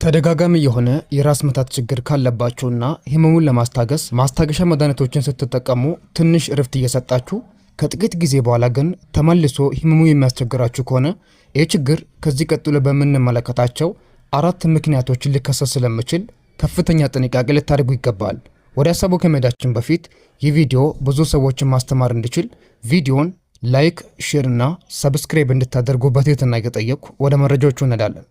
ተደጋጋሚ የሆነ የራስ ምታት ችግር ካለባችሁና ህመሙን ለማስታገስ ማስታገሻ መድኃኒቶችን ስትጠቀሙ ትንሽ እረፍት እየሰጣችሁ ከጥቂት ጊዜ በኋላ ግን ተመልሶ ህመሙ የሚያስቸግራችሁ ከሆነ፣ ይህ ችግር ከዚህ ቀጥሎ በምንመለከታቸው አራት ምክንያቶች ሊከሰት ስለሚችል ከፍተኛ ጥንቃቄ ልታደርጉ ይገባል። ወደ ሀሳቡ ከመሄዳችን በፊት ይህ ቪዲዮ ብዙ ሰዎችን ማስተማር እንዲችል ቪዲዮን like፣ share እና subscribe እንድታደርጉ በትህትና እየጠየቅኩ ወደ መረጃዎቹ እንሄዳለን።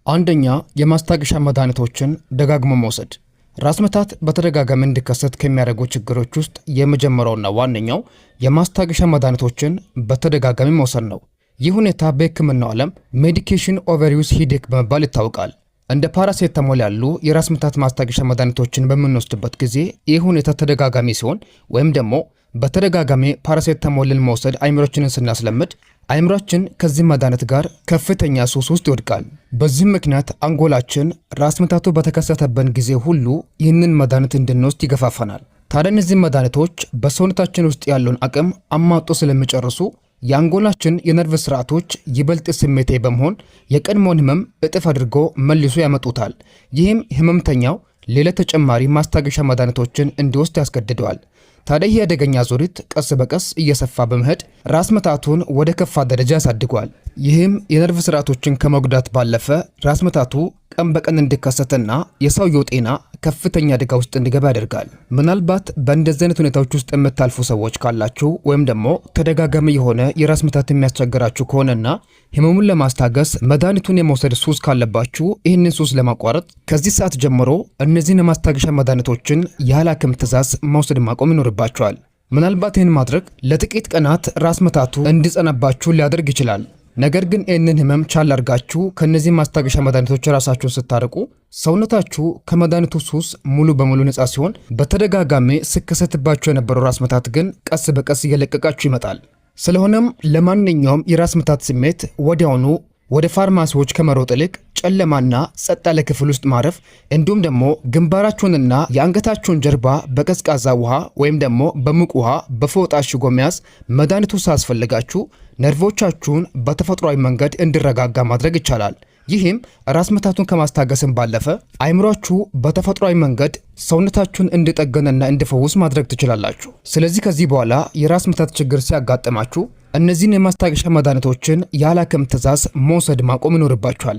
አንደኛ፣ የማስታገሻ መድኃኒቶችን ደጋግሞ መውሰድ። ራስ ምታት በተደጋጋሚ እንዲከሰት ከሚያደርጉ ችግሮች ውስጥ የመጀመሪያውና ዋነኛው የማስታገሻ መድኃኒቶችን በተደጋጋሚ መውሰድ ነው። ይህ ሁኔታ በሕክምናው ዓለም medication overuse headache በመባል ይታወቃል። እንደ ፓራሴታሞል ያሉ የራስ ምታት ማስታገሻ መድኃኒቶችን በምንወስድበት ጊዜ ይህ ሁኔታ ተደጋጋሚ ሲሆን ወይም ደግሞ በተደጋጋሚ ፓራሴታሞልን መውሰድ አይምሮችንን ስናስለምድ አይምሯችን ከዚህ መድኃኒት ጋር ከፍተኛ ሱስ ውስጥ ይወድቃል። በዚህም ምክንያት አንጎላችን ራስ ምታቱ በተከሰተበን ጊዜ ሁሉ ይህንን መድኃኒት እንድንወስድ ይገፋፈናል። ታዲያ እነዚህ መድኃኒቶች በሰውነታችን ውስጥ ያለውን አቅም አሟጦ ስለሚጨርሱ የአንጎላችን የነርቭ ስርዓቶች ይበልጥ ስሜታዊ በመሆን የቀድሞውን ህመም እጥፍ አድርጎ መልሶ ያመጡታል። ይህም ህመምተኛው ሌላ ተጨማሪ ማስታገሻ መድኃኒቶችን እንዲወስድ ያስገድደዋል። ታዲያ ይህ አደገኛ አዙሪት ቀስ በቀስ እየሰፋ በመሄድ ራስ ምታቱን ወደ ከፋ ደረጃ ያሳድገዋል። ይህም የነርቭ ስርዓቶችን ከመጉዳት ባለፈ ራስ ምታቱ ቀን በቀን እንዲከሰትና የሰውየው ጤና ከፍተኛ አደጋ ውስጥ እንዲገባ ያደርጋል። ምናልባት በእንደዚህ አይነት ሁኔታዎች ውስጥ የምታልፉ ሰዎች ካላችሁ ወይም ደግሞ ተደጋጋሚ የሆነ የራስ ምታት የሚያስቸግራችሁ ከሆነና ህመሙን ለማስታገስ መድኃኒቱን የመውሰድ ሱስ ካለባችሁ፣ ይህንን ሱስ ለማቋረጥ ከዚህ ሰዓት ጀምሮ እነዚህን የማስታገሻ መድኃኒቶችን ያለ ሐኪም ትዕዛዝ መውሰድ ማቆም ይኖርባችኋል። ምናልባት ይህን ማድረግ ለጥቂት ቀናት ራስ ምታቱ እንዲጸናባችሁ ሊያደርግ ይችላል። ነገር ግን ይህንን ህመም ቻል አድርጋችሁ ከእነዚህ ማስታገሻ መድኃኒቶች ራሳችሁን ስታርቁ ሰውነታችሁ ከመድኃኒቱ ሱስ ሙሉ በሙሉ ነፃ ሲሆን፣ በተደጋጋሚ ሲከሰትባችሁ የነበረው ራስ ምታት ግን ቀስ በቀስ እየለቀቃችሁ ይመጣል። ስለሆነም ለማንኛውም የራስ ምታት ስሜት ወዲያውኑ ወደ ፋርማሲዎች ከመሮጥ ይልቅ ጨለማና ጸጥ ያለ ክፍል ውስጥ ማረፍ፣ እንዲሁም ደግሞ ግንባራችሁንና የአንገታችሁን ጀርባ በቀዝቃዛ ውሃ ወይም ደግሞ በሙቅ ውሃ በፎጣ አሽጎ መያዝ መድኃኒቱ ሳያስፈልጋችሁ ነርቮቻችሁን በተፈጥሯዊ መንገድ እንዲረጋጋ ማድረግ ይቻላል። ይህም ራስ ምታቱን ከማስታገስም ባለፈ አይምሯችሁ በተፈጥሯዊ መንገድ ሰውነታችሁን እንዲጠገንና እንዲፈውስ ማድረግ ትችላላችሁ። ስለዚህ ከዚህ በኋላ የራስ ምታት ችግር ሲያጋጥማችሁ እነዚህን የማስታገሻ መድኃኒቶችን ያለ ሐኪም ትዕዛዝ መውሰድ ማቆም ይኖርባችኋል።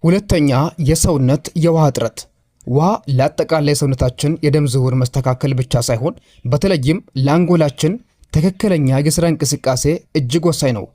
ሁለተኛ፣ የሰውነት የውሃ እጥረት። ውሃ ለአጠቃላይ የሰውነታችን የደም ዝውውር መስተካከል ብቻ ሳይሆን በተለይም ለአንጎላችን ትክክለኛ የስራ እንቅስቃሴ እጅግ ወሳኝ ነው።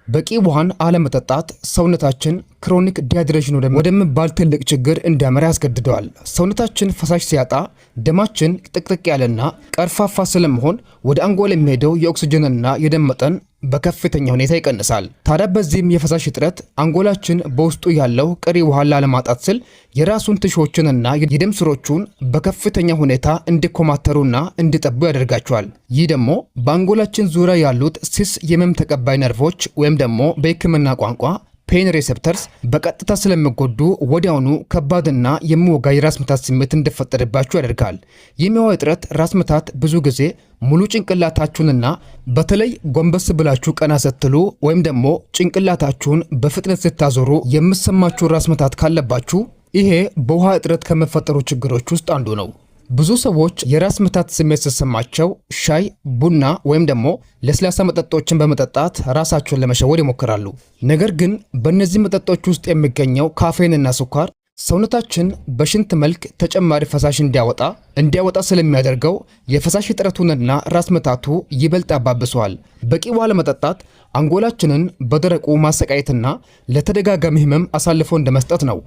በቂ ውሃን አለመጠጣት ሰውነታችን chronic dehydration ወደሚባል ትልቅ ችግር እንዲያመራ ያስገድደዋል። ሰውነታችን ፈሳሽ ሲያጣ ደማችን ጥቅጥቅ ያለና ቀርፋፋ ስለመሆን ወደ አንጎል የሚሄደው የኦክስጅንና የደም መጠን በከፍተኛ ሁኔታ ይቀንሳል። ታዲያ በዚህም የፈሳሽ እጥረት አንጎላችን በውስጡ ያለው ቀሪ ውሃ ላለማጣት ሲል የራሱን tissue ዎችንና የደም ስሮቹን በከፍተኛ ሁኔታ እንዲኮማተሩና እንዲጠቡ ያደርጋቸዋል። ይህ ደግሞ በአንጎላችን ዙሪያ ያሉት ስስ የህመም ተቀባይ ነርቮች ወይም ደግሞ በሕክምና ቋንቋ pain receptors በቀጥታ ስለሚጎዱ ወዲያውኑ ከባድና የሚወጋ የራስ ምታት ስሜት እንዲፈጠርባችሁ ያደርጋል። የውሃ እጥረት ራስ ምታት ብዙ ጊዜ ሙሉ ጭንቅላታችሁንና በተለይ ጎንበስ ብላችሁ ቀና ስትሉ ወይም ደግሞ ጭንቅላታችሁን በፍጥነት ስታዞሩ የሚሰማችሁ ራስ ምታት ካለባችሁ፣ ይሄ በውሃ እጥረት ከሚፈጠሩ ችግሮች ውስጥ አንዱ ነው። ብዙ ሰዎች የራስ ምታት ስሜት ሲሰማቸው ሻይ፣ ቡና ወይም ደግሞ ለስላሳ መጠጦችን በመጠጣት ራሳቸውን ለመሸወድ ይሞክራሉ። ነገር ግን በእነዚህ መጠጦች ውስጥ የሚገኘው ካፌንና ስኳር ሰውነታችን በሽንት መልክ ተጨማሪ ፈሳሽ እንዲያወጣ ስለሚያደርገው የፈሳሽ እጥረቱንና ራስ ምታቱ ይበልጥ ያባብሰዋል። በቂ ውሃ አለመጠጣት አንጎላችንን በደረቁ ማሰቃየትና ለተደጋጋሚ ህመም አሳልፎ እንደመስጠት ነው።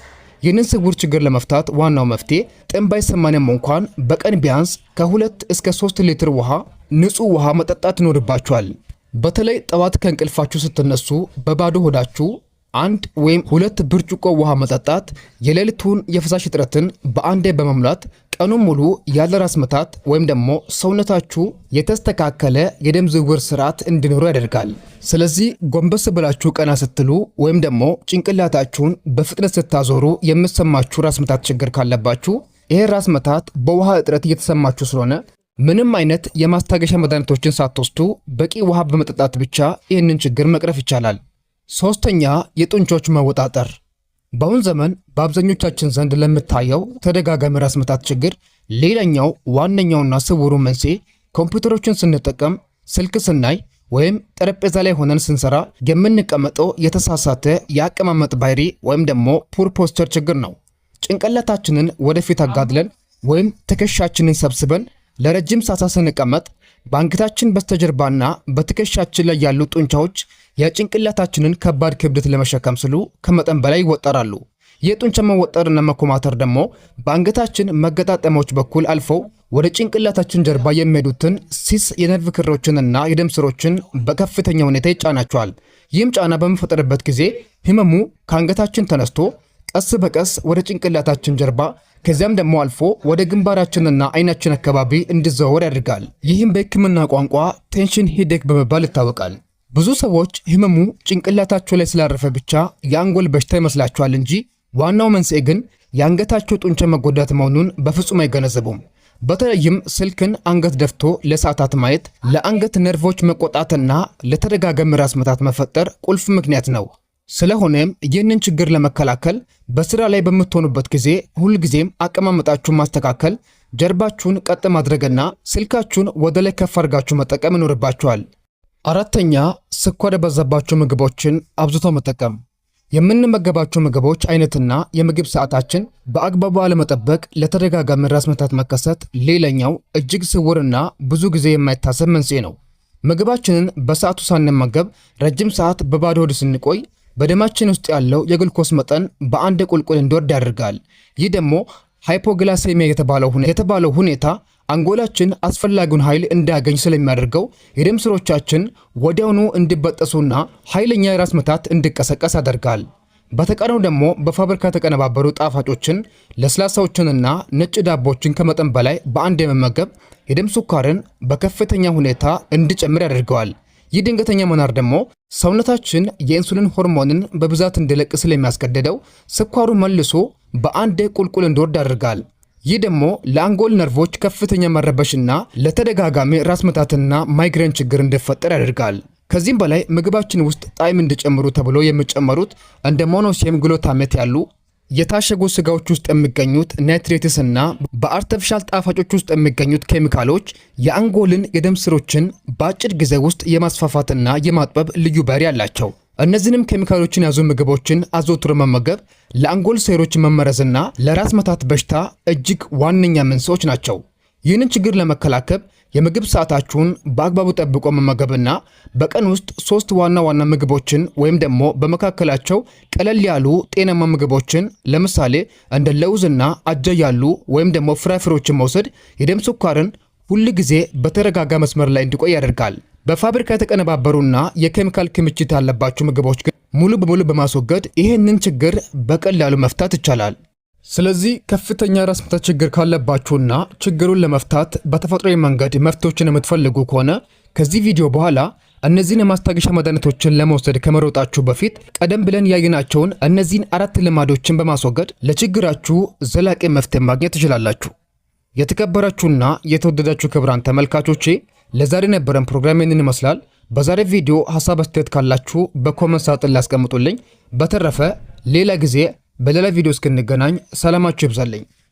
ይህንን ስውር ችግር ለመፍታት ዋናው መፍትሄ ጥም ባይሰማንም እንኳን በቀን ቢያንስ ከ2 እስከ 3 ሊትር ውሃ፣ ንጹህ ውሃ መጠጣት ይኖርባችኋል። በተለይ ጠዋት ከእንቅልፋችሁ ስትነሱ በባዶ ሆዳችሁ አንድ ወይም ሁለት ብርጭቆ ውሃ መጠጣት የሌሊቱን የፈሳሽ እጥረትን በአንዴ በመሙላት ቀኑን ሙሉ ያለ ራስ ምታት ወይም ደግሞ ሰውነታችሁ የተስተካከለ የደም ዝውውር ስርዓት እንዲኖሩ ያደርጋል። ስለዚህ ጎንበስ ብላችሁ ቀና ስትሉ ወይም ደግሞ ጭንቅላታችሁን በፍጥነት ስታዞሩ የሚሰማችሁ ራስ ምታት ችግር ካለባችሁ፣ ይሄ ራስ ምታት በውሃ እጥረት እየተሰማችሁ ስለሆነ ምንም አይነት የማስታገሻ መድኃኒቶችን ሳትወስዱ በቂ ውሃ በመጠጣት ብቻ ይህንን ችግር መቅረፍ ይቻላል። ሶስተኛ፣ የጡንቻዎች መወጣጠር። በአሁን ዘመን በአብዛኞቻችን ዘንድ ለምታየው ተደጋጋሚ ራስ ምታት ችግር ሌላኛው ዋነኛውና ስውሩ መንስኤ ኮምፒውተሮችን ስንጠቀም፣ ስልክ ስናይ ወይም ጠረጴዛ ላይ ሆነን ስንሰራ የምንቀመጠው የተሳሳተ የአቀማመጥ ባህሪ ወይም ደግሞ poor posture ችግር ነው። ጭንቅላታችንን ወደፊት አጋድለን ወይም ትከሻችንን ሰብስበን ለረጅም ሰዓታት ስንቀመጥ በአንገታችን በስተጀርባና በትከሻችን ላይ ያሉ ጡንቻዎች የጭንቅላታችንን ከባድ ክብደት ለመሸከም ሲሉ ከመጠን በላይ ይወጠራሉ። የጡንቻ መወጠርና መኮማተር ደግሞ በአንገታችን መገጣጠሚያዎች በኩል አልፈው ወደ ጭንቅላታችን ጀርባ የሚሄዱትን ስስ የነርቭ ክሮችንና የደም ስሮችን በከፍተኛ ሁኔታ ይጫናቸዋል። ይህም ጫና በሚፈጠርበት ጊዜ ህመሙ ከአንገታችን ተነስቶ ቀስ በቀስ ወደ ጭንቅላታችን ጀርባ ከዚያም ደግሞ አልፎ ወደ ግንባራችንና አይናችን አካባቢ እንዲዘዋወር ያደርጋል። ይህም በሕክምና ቋንቋ tension headache በመባል ይታወቃል። ብዙ ሰዎች ህመሙ ጭንቅላታቸው ላይ ስላረፈ ብቻ የአንጎል በሽታ ይመስላቸዋል እንጂ ዋናው መንስኤ ግን የአንገታቸው ጡንቻ መጎዳት መሆኑን በፍጹም አይገነዘቡም። በተለይም ስልክን አንገት ደፍቶ ለሰዓታት ማየት ለአንገት ነርቮች መቆጣትና ለተደጋጋሚ ራስ ምታት መፈጠር ቁልፍ ምክንያት ነው። ስለሆነም ይህንን ችግር ለመከላከል በስራ ላይ በምትሆኑበት ጊዜ ሁልጊዜም አቀማመጣችሁን ማስተካከል፣ ጀርባችሁን ቀጥ ማድረግና ስልካችሁን ወደ ላይ ከፍ አድርጋችሁ መጠቀም ይኖርባችኋል። አራተኛ፣ ስኳር የበዛባቸው ምግቦችን አብዝቶ መጠቀም። የምንመገባቸው ምግቦች አይነትና የምግብ ሰዓታችን በአግባቡ አለመጠበቅ ለተደጋጋሚ ራስ ምታት መከሰት ሌላኛው እጅግ ስውርና ብዙ ጊዜ የማይታሰብ መንስኤ ነው። ምግባችንን በሰዓቱ ሳንመገብ ረጅም ሰዓት በባዶ ሆድ ስንቆይ በደማችን ውስጥ ያለው የግሉኮስ መጠን በአንድ ቁልቁል እንዲወርድ ያደርጋል። ይህ ደግሞ hypoglycemia የተባለው ሁኔታ አንጎላችን አስፈላጊውን ኃይል እንዳያገኝ ስለሚያደርገው የደም ስሮቻችን ወዲያውኑ እንዲበጠሱና ኃይለኛ የራስ ምታት እንዲቀሰቀስ ያደርጋል። በተቃራኒው ደግሞ በፋብሪካ የተቀነባበሩ ጣፋጮችን፣ ለስላሳዎችንና ነጭ ዳቦችን ከመጠን በላይ በአንድ የመመገብ የደም ስኳርን በከፍተኛ ሁኔታ እንዲጨምር ያደርገዋል። ይህ ድንገተኛ መናር ደግሞ ሰውነታችን የኢንሱሊን ሆርሞንን በብዛት እንዲለቅ ስለሚያስገድደው ስኳሩ መልሶ በአንድ ቁልቁል እንዲወርድ ያደርጋል። ይህ ደግሞ ለአንጎል ነርቮች ከፍተኛ መረበሽና ለተደጋጋሚ ራስ ምታትና ማይግሬን ችግር እንዲፈጠር ያደርጋል። ከዚህም በላይ ምግባችን ውስጥ ጣዕም እንዲጨምሩ ተብሎ የሚጨመሩት እንደ monosodium glutamate ያሉ የታሸጉ ስጋዎች ውስጥ የሚገኙት nitrates እና በ artificial ጣፋጮች ውስጥ የሚገኙት ኬሚካሎች የአንጎልን የደም ስሮችን በአጭር ጊዜ ውስጥ የማስፋፋትና የማጥበብ ልዩ ባህሪ አላቸው። እነዚህንም ኬሚካሎችን የያዙ ምግቦችን አዘውትሮ መመገብ ለአንጎል ሴሎች መመረዝና ለራስ ምታት በሽታ እጅግ ዋነኛ መንስኤዎች ናቸው። ይህንን ችግር ለመከላከል የምግብ ሰዓታችሁን በአግባቡ ጠብቆ መመገብና በቀን ውስጥ ሶስት ዋና ዋና ምግቦችን ወይም ደግሞ በመካከላቸው ቀለል ያሉ ጤናማ ምግቦችን ለምሳሌ እንደ ለውዝና አጃ ያሉ ወይም ደግሞ ፍራፍሬዎችን መውሰድ የደም ስኳርን ሁል ጊዜ በተረጋጋ መስመር ላይ እንዲቆይ ያደርጋል። በፋብሪካ የተቀነባበሩና የኬሚካል ክምችት ያለባቸው ምግቦች ግን ሙሉ በሙሉ በማስወገድ ይህንን ችግር በቀላሉ መፍታት ይቻላል። ስለዚህ ከፍተኛ ራስ ምታት ችግር ካለባችሁና ችግሩን ለመፍታት በተፈጥሯዊ መንገድ መፍትሄዎችን የምትፈልጉ ከሆነ ከዚህ ቪዲዮ በኋላ እነዚህን የማስታገሻ መድኃኒቶችን ለመውሰድ ከመሮጣችሁ በፊት ቀደም ብለን ያየናቸውን እነዚህን አራት ልማዶችን በማስወገድ ለችግራችሁ ዘላቂ መፍትሄ ማግኘት ትችላላችሁ። የተከበራችሁና የተወደዳችሁ ክቡራን ተመልካቾቼ፣ ለዛሬ የነበረን ፕሮግራም ይህንን ይመስላል። በዛሬ ቪዲዮ ሀሳብ አስተያየት ካላችሁ በ comment ሳጥን ላይ አስቀምጡልኝ። በተረፈ ሌላ ጊዜ በሌላ ቪዲዮ እስክንገናኝ ሰላማችሁ ይብዛልኝ።